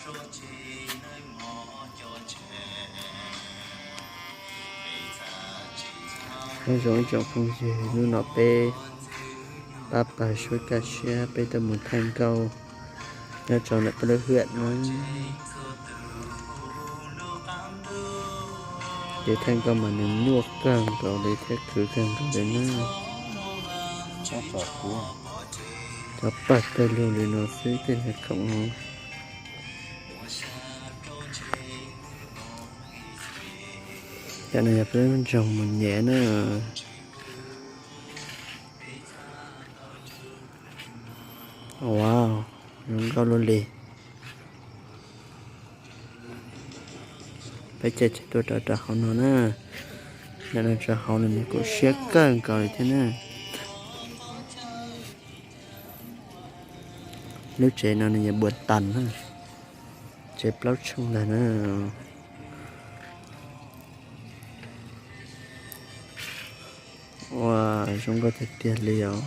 Nyob zoo ib tsoom phooj ywg, hnub no peb pab pawg suab kaj siab peb tuaj mus thaij nkauj nyob rau ntawm peb lub hwm no. Ces thaij nkauj mas nws nyuaj kawg nkaus li thiab khwv kawg nkaus li na. Cov pawg tawg lug li no xwb tej niag khoom no. Cov no yog peb lub nroog Mus Nyem na. Wow, zoo nkauj luaj li. Peb caij tsheb tuaj rau rau hauv no na. Ntawm no rau hauv no nws kuj siab kawg nkaus li thiab na. Lub tsev no nws yog npua tas na, tsev plaub tshooj ntag na. Ua zoo nkauj tiag tiag li os.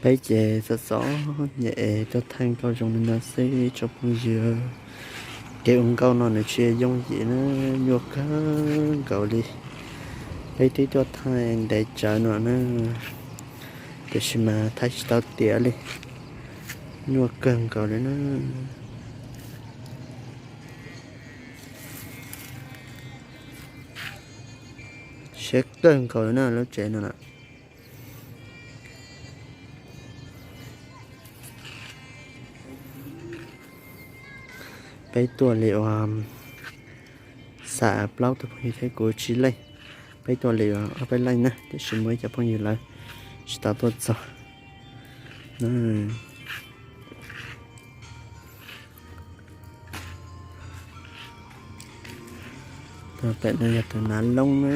Peb ces txom txom nyem es tuaj thaij nkauj zoo li no xwb tsoom phooj ywg. Kev ua nkauj no nws tsis yooj yim na, nyuaj kawg nkaus li. Peb twb tuaj thaij ntev tsawv no na, tiam sis mas thaij tsis tau tiav li, nyuaj kawg nkaus li na. Siab kawg nkaus li na lub tsev no na. Peb tuaj li uas xav plaub tug phooj ywg thiab kuv tsib leej. Peb tuaj li uas ob peb leej na, tiam sis muaj ib co phooj ywg lawv tsis tau tuaj txog. Tus pem no yog tus nav loob na.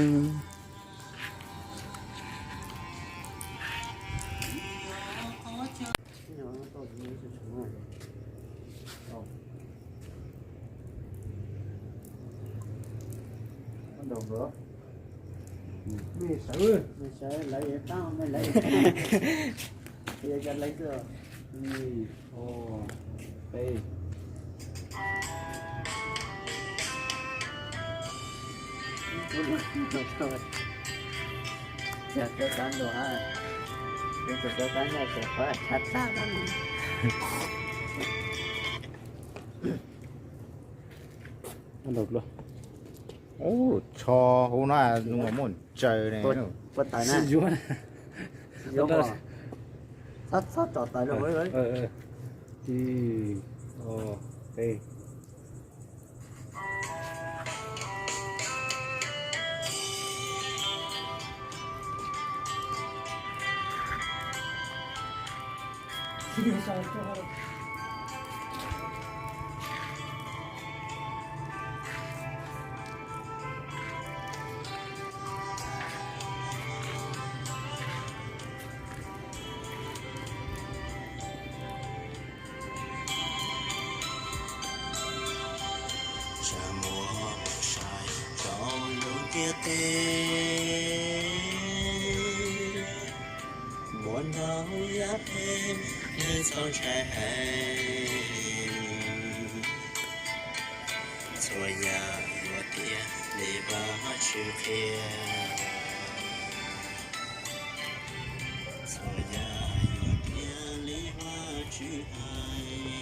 Tsho hauv no muaj tsaws ne. Puas tawm na? Tsis yuav. Txhob tsom tawm los. Ib, ob, peb. Tsa muag mus saib rau lub ntiaj teb, muaj ntau yam phem, nws txaus ntshai heev. Txhua yam yuav tiav li Vajtswv qhia, txhua yam yuav tiav li Vajtswv hais.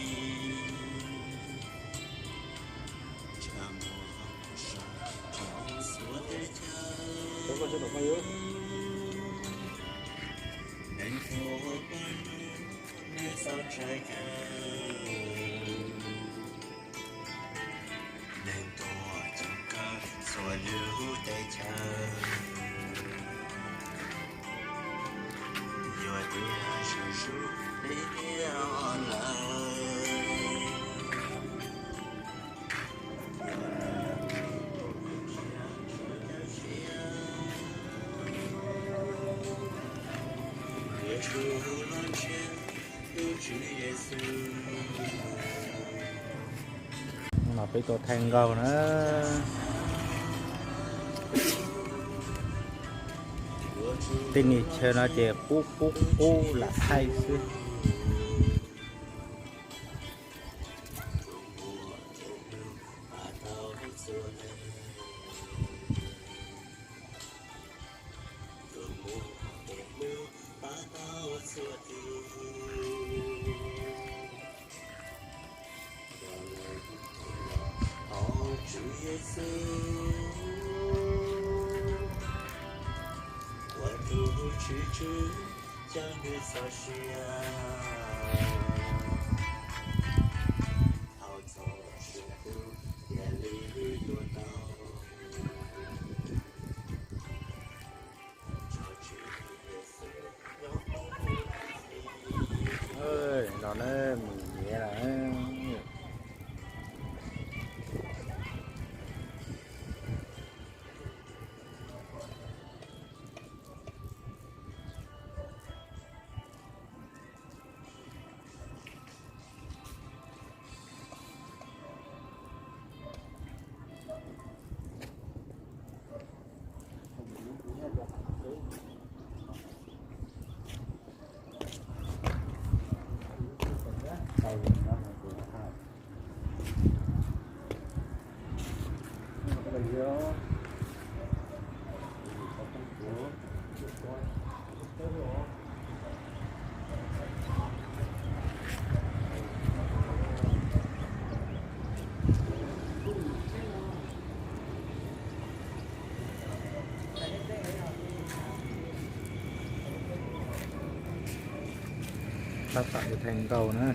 Tsa muag saib rau txhua teb chaws, neeg tuag pawg lug, nws txaus ntshai kawg. Neeg tuag coob kawg txhua lub teb chaws, yuav tiav zuj zus li tiav lawm. Yuav tsum los ntsia No peb tuaj thaij nkaug na. Tej niag chaw no ces qub qub qub lam thaij xwb. No na, mus nyiav lawm. Tab tom yuav thaij nkaug na.